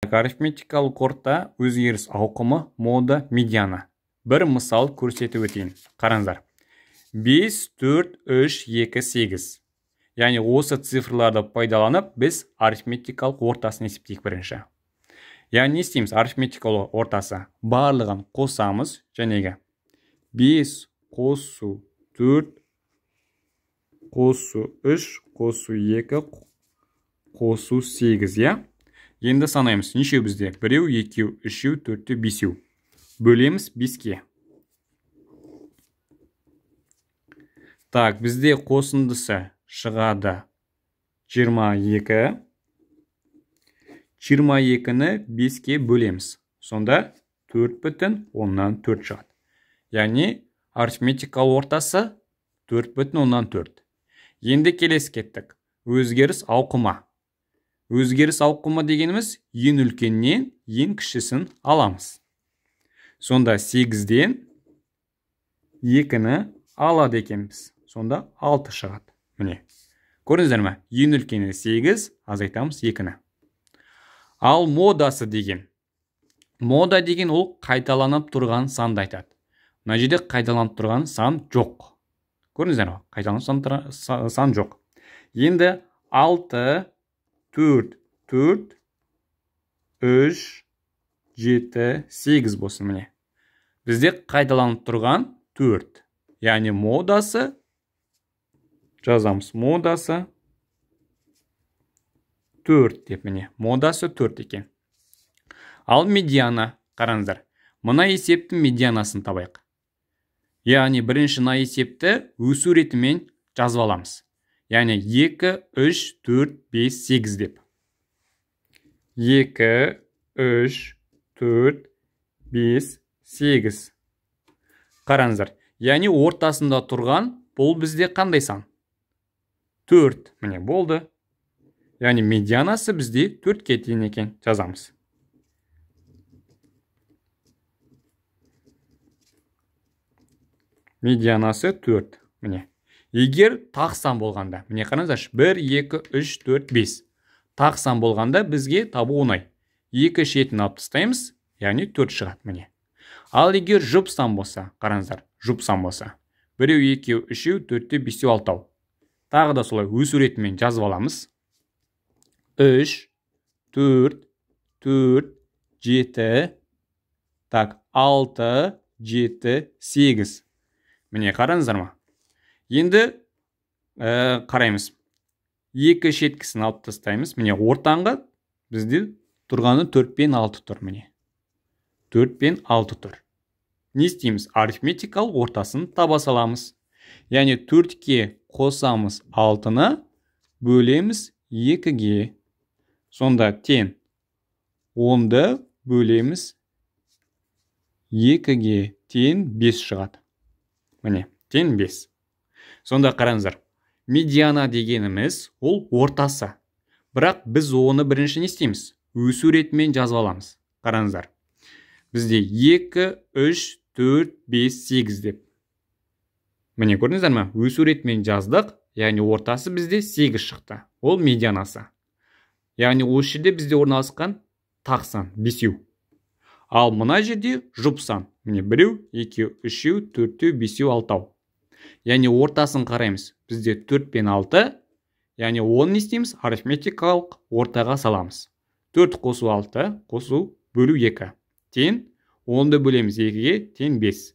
Арифметикалық орта, өзгеріс ауқымы, мода, медиана. Бір мысал көрсетіп өтейін. Қараңыздар. 5, 4, 3, 2, 8. Яғни осы цифрларды пайдаланып, біз арифметикалық ортасын есептейік бірінші. Яғни не істейміз? Арифметикалық ортасы. Барлығын қосамыз, жәнегі 5 қосу 4 қосу 3 қосу 2 қосу 8, иә? Енді санаймыз. Нешеу бізде? 1, 2, 3, 4, 5. Бөлеміз 5-ке. Так, бізде қосындысы шығады 22. 22-ні 5-ке бөлеміз. Сонда 4,4 шығады. Яғни арифметикалық ортасы 4,4. Енді келесі кеттік. Өзгеріс ауқымы. Өзгеріс ауқымы дегеніміз ең үлкеннен ең кішісін аламыз. Сонда 8-ден 2-ні алады екенбіз. Сонда 6 шығады. Міне. Көрдіңіздер ме? Ең үлкені 8, азайтамыз 2-ні. Ал модасы деген. Мода деген ол қайталанып тұрған санды айтады. Мына жерде қайталанып тұрған сан жоқ. Көрдіңіздер ме? Қайталанып сан жоқ. Енді 6, 4, 4, 3, 7, 8 болсын міне. Бізде қайталанып тұрған 4. Яғни модасы жазамыз. Модасы 4 деп міне. Модасы 4 екен. Ал медиана, қараңыздар. Мына есептің медианасын табайық. Яғни бірінші мына есепті өсу ретімен жазып аламыз. Яғни 2, 3, 4, 5, 8 деп. 2, 3, 4, 5, 8. Қараңыздар. Яғни ортасында тұрған бұл бізде қандай сан? 4. Міне болды. Яғни медианасы бізде 4-ке тең екен. Жазамыз. Медианасы 4. Міне. Егер тақ сан болғанда, міне қараңыздаршы, 1, 2, 3, 4, 5. Тақ сан болғанда бізге табу оңай. 2 шетін алып тастаймыз, яғни 4 шығады міне. Ал егер жұп сан болса, қараңыздар, жұп сан болса, 1, 2, 3, 4, 5, 6. Тағы да солай өсу ретімен жазып аламыз. 3, 4, 4, 7, так, 6, 7, 8. Міне қараңыздар ма? Енді қараймыз. 2 шеткісін алып тастаймыз. Міне ортаңғы бізде тұрғаны 4 пен 6 тұр. Міне. 4 пен 6 тұр. Не істейміз? Арифметикалық ортасын таба саламыз. Яғни 4-ке қосамыз 6-ны, бөлеміз 2-ге. Сонда тең 10-ды бөлеміз 2-ге, тең 5 шығады. Міне, тең 5. Сонда қараңыздар, медиана дегеніміз ол ортасы. Бірақ біз оны бірінші не істейміз? Өсу ретімен жазып аламыз. Қараңыздар. Бізде 2, 3, 4, 5, 8 деп. Міне көрдіңіздер ме? Өсу ретімен жаздық, яғни ортасы бізде 8 шықты. Ол медианасы. Яғни осы жерде бізде орналасқан тақ сан 5. Ал мына жерде жұп сан. Міне 1, 2, 3, 4, 5, 6. Яғни ортасын қараймыз. Бізде 4 пен 6. Яғни оны не істейміз? Арифметикалық ортаға саламыз. 4 қосу 6 қосу бөлу 2. Тең 10-ды бөлеміз 2-ге, тең 5.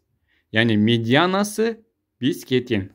Яғни медианасы 5-ке тең.